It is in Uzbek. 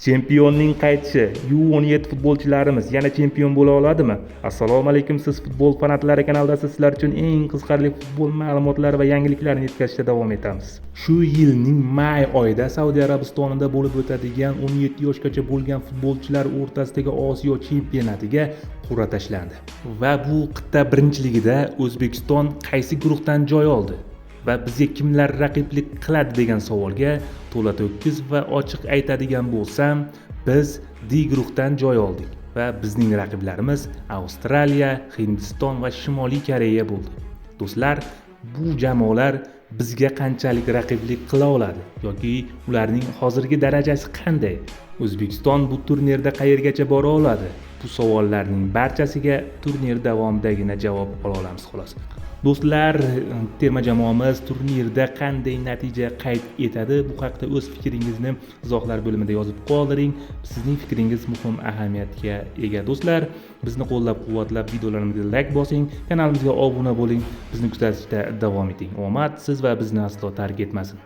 Chempionning qaytishi, U17 futbolchilarimiz yana chempion bo'la oladimi? Assalomu alaykum, siz futbol fanatlari kanalida sizlar uchun eng qiziqarli futbol ma'lumotlari va yangiliklarni yetkazishda davom etamiz. Shu yilning may oyida Saudiya Arabistonida bo'lib o'tadigan 17 yoshgacha bo'lgan futbolchilar o'rtasidagi Osiyo chempionatiga qur'a tashlandi. Va bu qit'a birinchiligida O'zbekiston qaysi guruhdan joy oldi va bizga kimlar raqiblik qiladi degan savolga to'la to'kis va ochiq aytadigan bo'lsam, biz D guruhdan joy oldik va bizning raqiblarimiz Avstraliya, Hindiston va Shimoliy Koreya bo'ldi. Do'stlar, bu jamoalar bizga qanchalik raqiblik qila oladi yoki ularning hozirgi darajasi qanday? O'zbekiston bu turnirda qayergacha bora oladi? Bu savollarning barchasiga turnir davomidagina javob ola olamiz, xolos. Do'stlar, terma jamoamiz turnirda qanday natija qayd etadi? Bu haqda o'z fikringizni izohlar bo'limida yozib qoldiring. Sizning fikringiz muhim ahamiyatga ega. Do'stlar, bizni qo'llab-quvvatlab videolarimizga like bosing, kanalimizga obuna bo'ling, bizni kuzatishda davom eting. Omad siz va bizni aslo tark etmasin.